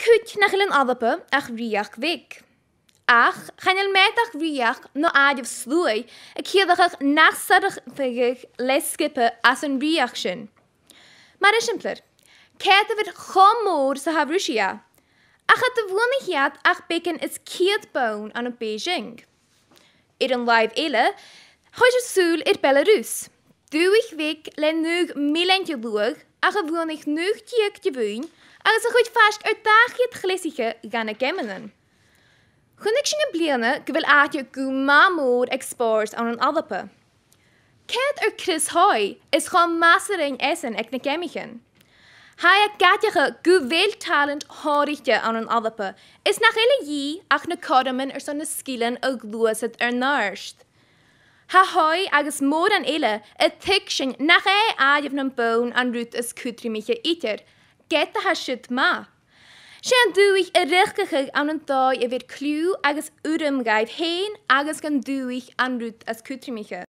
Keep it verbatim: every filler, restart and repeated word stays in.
cuid nach eil an Alba ach rìoghachd bheag. Ach chan eil meud ach rìoghachd no àireamh sluaigh a' ciallachadh nach soirbhich le sgioba às an rìoghachd sin. Mar eisimpleir, cead a bhith cho mòr 's a tha Ruisia, ach cha do bhuannaich iad ach beagan is ceud bonn ann am Beijing. Air an làimh eile, thoir sùil air Belarus, dùthaich bheag le naoi millean de shluagh ach a bhuannaich naoi deug de bhoinn agus a chuir faisg air dà cheud chleasaiche dha na geamannan. Chunnaic sinn am-bliadhna gu bheil àite gu math mòr aig spòrs ann an Alba. Ceud air Chris Hoy, is cho math 's a rinn esan aig na geamaichean. Tha e ag aideachadh gu bheil tàlant shònraichte ann an Alba, is nach eil a dhìth ach na cothroman airson na sgilean a ghluasad air n-àird. Tha Hoy agus mòran eile a' tuigsinn nach e àireamh nam bonn an rud as cudromaiche idir, ged a tha siud math. 'S e an dùthaich a riochdachadh ann an dòigh a bheir cliù agus urram dhaibh fhèin agus dhan dùthaich an rud as cudromaiche.